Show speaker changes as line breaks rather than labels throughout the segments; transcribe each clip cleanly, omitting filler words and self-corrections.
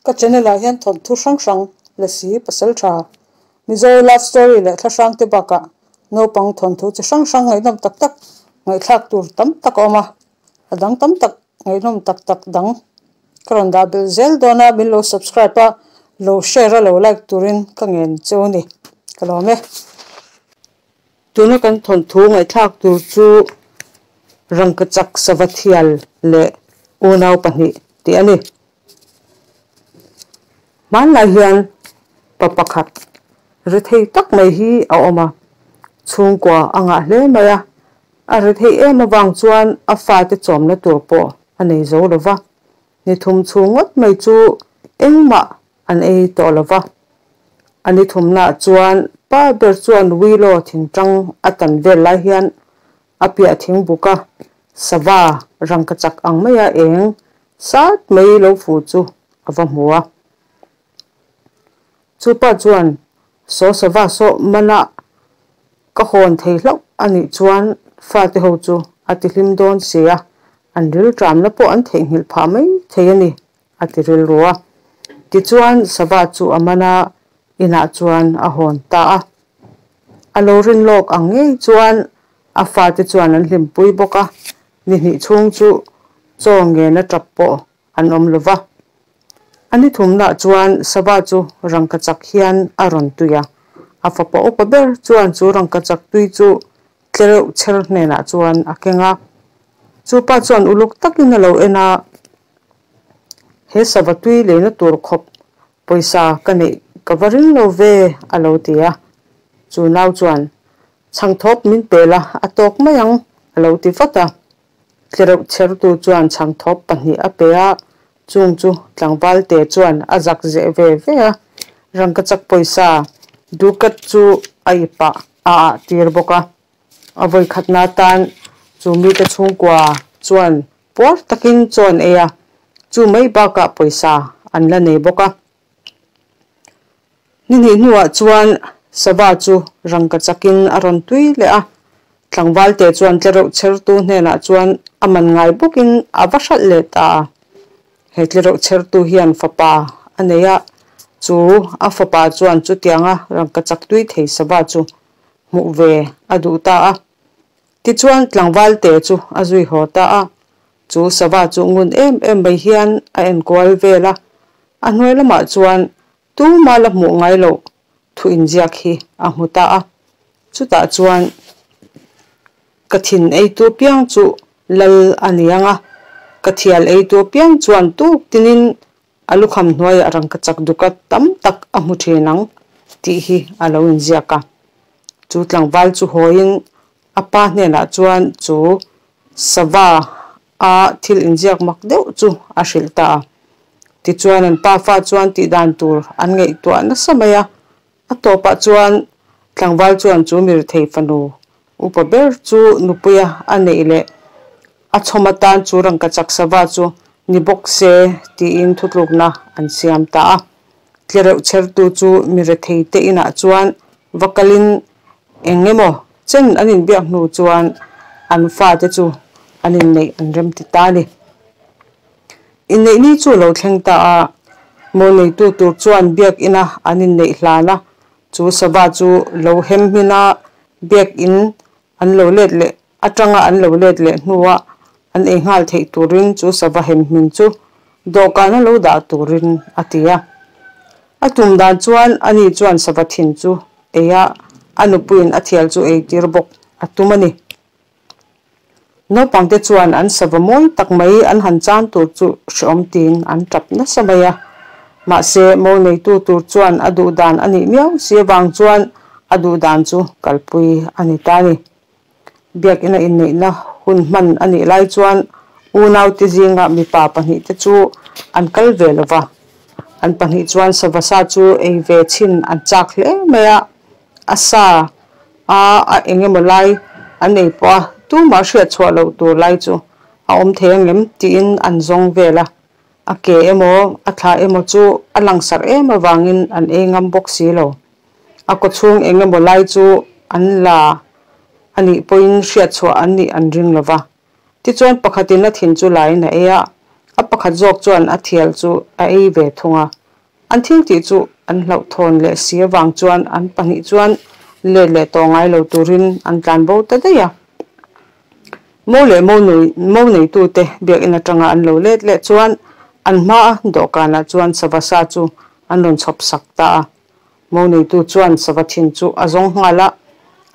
Ka channel ah hian thawnthu hrang hrang, Lasi, Pasaltha, Mizo love story leh thla hrang te bakah naupang thawnthu chi hrang hrang ngaihnawm tak tak ngaihthlak tur tam tak a awm a, a dang tam tak ngaihnawm tak tak dang ka rawn dah belh zel dawn a, min lo subscribe a, lo share a lo like turin ka ngen cheu a ni, ka lawm e. Tuna kan thawnthu ngaihthlak tur chu Rangkachak Savathial leh Unau pahnih tih a ni. Hmanlai hian pa pakhat ri thei tak mai hi a awm a, chhungkua a ngah hle mai a, a ri theih em avang chuan a fate chawmna tur pawh a nei zo lo va, ni thum chhung ngawt mai chu engmah an ei tawh lo va. A ni thumnaah chuan pa ber chuan Willow thingtang a tan vel lai hian A piah thing buka sava rangkachak ang maia eng sat mai lo fu chu a va hmu a. Chupa chuan, Saw sava saw mana ka hawn thei hlauh a nih chuan fate ho chu a ti hlim dawn si a, an rilṭamna pawh an theihnghilh phah mai thei a ni, a ti rilru a. Tichuan sava chu a man a, inah chuan a hawn ta a. A lo rin lawk ang ngei chuan a fate chuan an hlimpui bawk a, ni hnih chhung chu chaw ngena tap pawh an awm lo va. A ni thumnah chuan sava chu rangkachak hian a rawn tui a, a fapa upa ber chuan chu rangkachak tui chu tlereuh chher hnenah chuan a keng a. Chu pa chuan uluk takin a lo en a, He sava tui leina tur khawp Pawisa ka neih ka va ring lo ve, a lo ti a. Chu nau chuan, Chhangthawp min pe la, a tawk mai ang, a lo ti vat a. Tlereuh chhertu chuan chhangthawp pahnih a pe a, chung chu tlangvalte chuan a zak zeh ve ve a. Rangkachak pawisa dukat chu a ipah a ah tir bawk a. A vawikhatna tan chu mite chhungkua chuan Puar takin chaw an ei a, chu mai bakah pawisa an la nei bawk a. Ni hnih hnuah chuan sava chu rangka chakin a rawn tui leh a, tlangvalte chuan tlereuh chhertu hnenah chuan a man ngai bawkin a va hralh leh ta a. He tlereuh chhertu hian fapa a nei a, chu a fapa chuan chutianga rangka chak tui thei sava chu hmuh ve a duh ta a. Tichuan tlangvalte chu a zui haw ta a, chu sava chu ngun em em mai hian a enkual vel a, a hnuai lamah chuan tuma la hmuh ngai loh thu inziak hi a hmu ta a, chutah chuan ka thin eitu piang chu lal a ni ang a, ka thial eitu piang chuan tuk tinin a lukham hnuaiah rangkachak duka tam tak a hmu thin ang tih hi a lo inziak a. Chu tlangval chu hawiin a pa hnenah chuan chu sava a thil inziak mak deuh chu a hrilh ta a. Tichuan an pafa chuan tihdan tur an ngaihtuah nasa mai a, a tawpah chuan tlangval chuan chu mirthei fanu upa ber chu nupuia a neih leh a chhawm atan chu rangkachak sava chu ni bawk se tiin thutlukna an siam ta a. Tlereuh chhertu chu mi rethei te inah chuan va kalin eng emaw chen an inbiak hnu chuan an fate chu an inneih an rem ti ta a ni. Inneih ni chu lo thleng ta a, mo neitu tur chuan biakina an inneih hlan a, chu sava chu lo hem hmin a, biakin an lo let leh atanga an lo let leh hnuah an ei nghal theih turin chu sava hem hmin chu dawhkana lo dah turin a ti a. A tum dan chuan ani chuan sava thin chu ei a, a nupuiin a thial chu ei tir bawk a tum a ni. Naupangte chuan an sava mawi tak mai an han chan tur chu hreawm tiin an tap nasa mai a. Mahse, mo neitu tur chuan a duh dan a nih miau si avang chuan a duh dan chu kalpui a ni ta a ni. Biakina inneihna hun hman a nih lai chuan unaute zinga mipa pahnihte chu an kal ve lo va. An pahnih chuan sava sa chu ei ve chhin an chak hle mai a, a sa a a eng emaw lai an ei pawh a, tumah hriat chhuah loh tur lai chu a awm thei angem tiin an zawng vel a, a ke emaw a thla emaw chu a langsarh em avangin an ei ngam bawk si lo. A kawchhung eng emaw lai chu an la a nih pawhin hriat chhuah an nih an ring lo va. Tichuan pakhatin a thin chu lain a ei a, A pakhat zawk chuan a thial chu a ei ve thung a. An thil tih chu an hlauhthawn leh si avang chuan an pahnih chuan let leh tawh ngai lo turin an tlan bo ta daih a. Mo leh mo nei mo neitute biakinn atanga an lo let leh chuan an hmaa dawhkanah chuan sava sa chu an rawn chhawp sak ta a. Mo neitu chuan sava thin chu a zawng nghal a,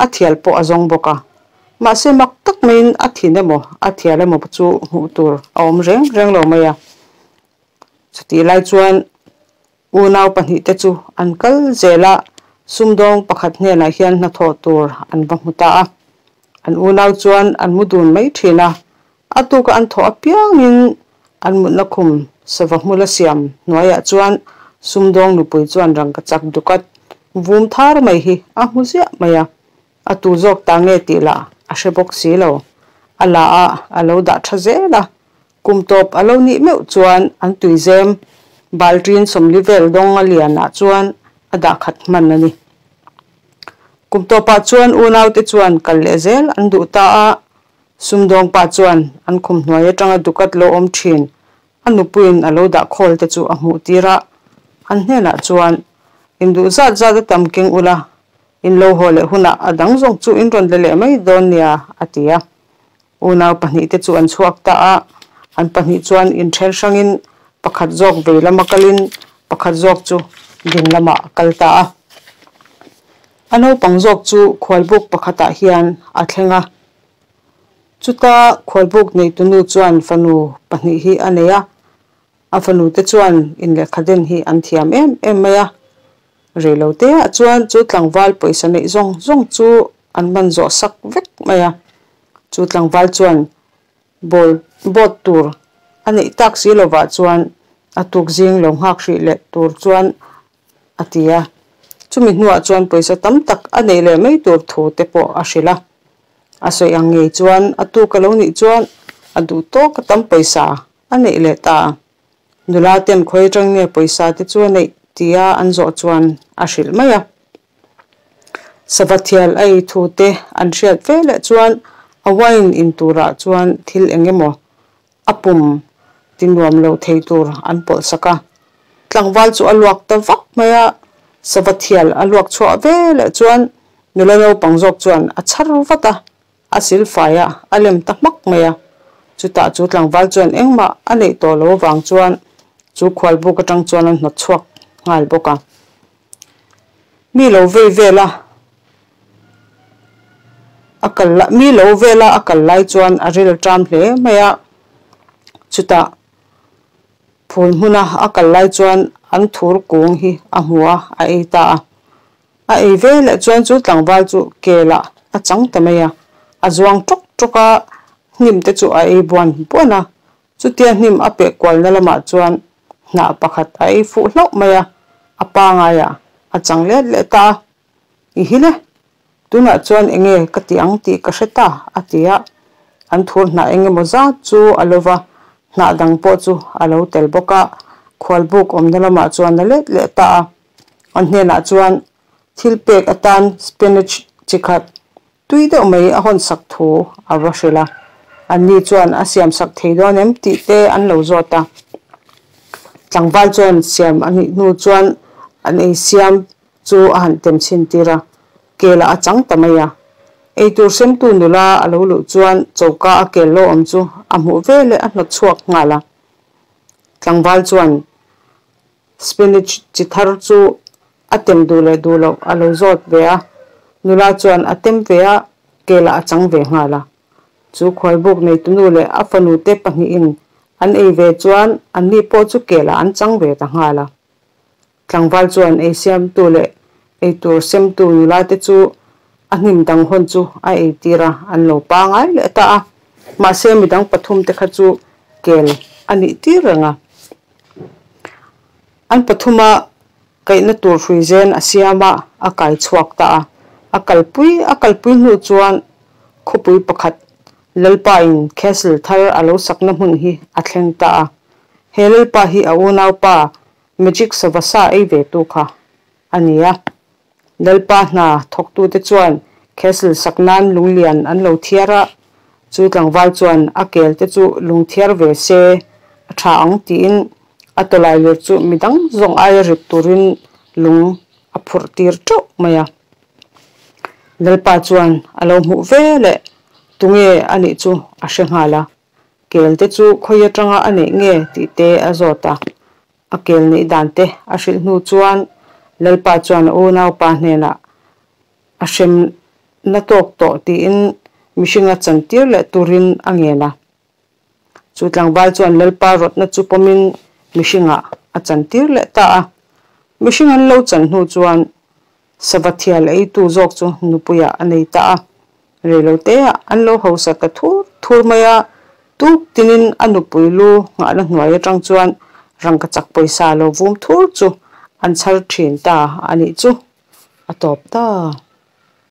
a thial pawh a zawng bawk a. Mahse mak tak maiin a thin emaw a thial emaw chu hmuh tur a awm reng reng lo mai a. Chutih lai chuan unau pahnihte chu an kal zel a, sumdawng pakhat hnenah hian hnathawh tur an va hmu ta a. An unau chuan an mu dun mai thin a, a tuka an thawh apiangin an mutna khum sava hmula siam hnuaiah chuan sumdawng nupui chuan rangkachak dukat vum thar mai hi a hmu ziah mai a. A tu zawk ta nge tih lah a hre bawk si lo. A la a, a lo dah tha zel a. Kum tawp a lo nih meuh chuan an tuizem balṭin sawmli vel dawng a lianah chuan a dah khat hman a ni. Kum tawpah chuan unaute chuan kal leh zel an duh ta a, sumdawng pa chuan an khum hnuai atanga dukat lo awm thin a nupuiin a lo dah khawl te chu a hmuh tir a, an hnenah chuan, Induh zat zat a tam keng ula, In lo haw leh hunah a dang zawng chu in rawn la leh mai dawn nia, a ti a. Unau pahnihte chu an chhuak ta a, an pahnih chuan inthen hrangin pakhat zawk vei lama kalin pakhat zawk chu ding lamah a kal ta a. A naupang zawk chu khualbuk pakhatah hian a thleng a. Chuta khualbuk neitunu chuan fanu pahnih hi a nei a, a fanute chuan inlehkhaden hi an thiam em em mai a. Reiloteah chuan chu tlangval pawisa neih zawng zawng chu an man zawh sak vek mai a, chu tlangval chuan ball boat tur a neih tak si lovah chuan a tuk zing lo nghak hrih leh tur chuan a ti a, chumi hnuah chuan pawisa tam tak a neih leh mai tur thu te pawh a hrilh a, a sawi ang ngei chuan a tuk a lo nih chuan a duh tawk a tam pawisa a neih leh ta a. Nula ten khawi atang nge pawisa te chu a neih tia an zawh chuan a hrilh mai a. Sava thial a ei thu te an hriat ve leh chuan a wine in turah chuan thil eng emaw a pum ti nuam lo thei tur an pawlh sak a. Tlangval chu a luak ta vak mai a, sava thial a luak chhuah ve leh chuan nula naupang zawk chuan a chhar vat a. A silfai a, a lem ta hmak mai a. Chutah chu tlangval chuan engmah a neih tawh lo avang chuan chu khualbuk atang chuan an hnawt chhuak nghal bawk a. Mi lo vei vel a, a kal la, mi lo vel a a kal lai chuan a ril ṭam hle mai a. Chutah phul hmuna a kal lai chuan an thur kung hi a hmu a, a ei ta a. A ei ve leh chuan chu tlangval chu kelah a chang ta mai a, a zuang ṭawk ṭawk a, hnim te chu a ei buan buan a. Chutia hnim a peh kualna lamah chuan hnah pakhat a ei fuh hlauh mai a, a pangaiah a chang let leh ta a. I hi le, tunah chuan enge ka ti ang tih ka hre ta, a ti a. An thur hnah eng emaw zat chu a lo va, hnah dang pawh chu a lo tel bawk a, khualbuk awmna lamah chuan a let leh ta a. An hnenah chuan thil pek atan spinach chi khat tui deuh mai a hawn sak thu a va hrilh a, anni chuan a siam sak thei dawn em tih te an lo zawt a. Tlangval chuan siam a nih hnu chuan an ei siam chu a han tem chhin tir a, kelah a chang ta mai a. Eitur semtu nula a lo luh chuan choka a kel lo awm chu a hmuh veleh a hnawt chhuak nghal a. Tlangval chuan Spinach chi thar chu a tem duh leh duh loh a lo zawt ve a, nula chuan a tem ve a, kelah a chang ve nghal a. Chu khualbuk neitunu leh a fanute pahnihin an ei ve chuan anni pawh chu kelah an chang ve ta nghal a. Tlangval chuan ei siamtu leh eitur semtu nulate chu a hnim dang hawn chu a eitir a, an lo pangai leh ta a. Mahse midang pathumte kha chu kel a nih tir reng a. An pathuma kaihna tur hrui zen a siam a, a kai chhuak ta a. A kalpui a kalpui hnu chuan khawpui pakhat Lalpain castle thar a lo sakna hmun hi a thleng ta a. He Lalpa hi a unaupa Magic Savasa ei ve tu kha a ni a. Lalpa hna thawktute chuan castle sak nan lunglian an lo thiar a, chu tlangval chuan a kel te chu lung thiar ve se A tha ang tiin a tawlailir chu midang zawng aia rit turin lung a phurh tir teuh mai a. Lalpa chuan a lo hmuh ve leh tunge a nih chu a hre nghal a, kel te chu khawi atanga a neih nge tih te a zawt a. A kel neih dan te a hrilh hnu chuan Lalpa chuan a unaupa hnenah a hrem na tawk tawh tiin mihringa chantir leh turin a ngen a. Chu tlangval chuan Lalpa rawtna chu pawmin mihringah a chantir leh ta a. Mihring an lo chan hnu chuan sava thial eitu zawk chu nupuiah a nei ta a. Reiloteah an lo hausa ta thur thur mai a, tuk tinin a nupui lu nghahna hnuai atang chuan rangkachak pawisa lo vum thur chu an chhar thin ta a nih chu a tawp ta.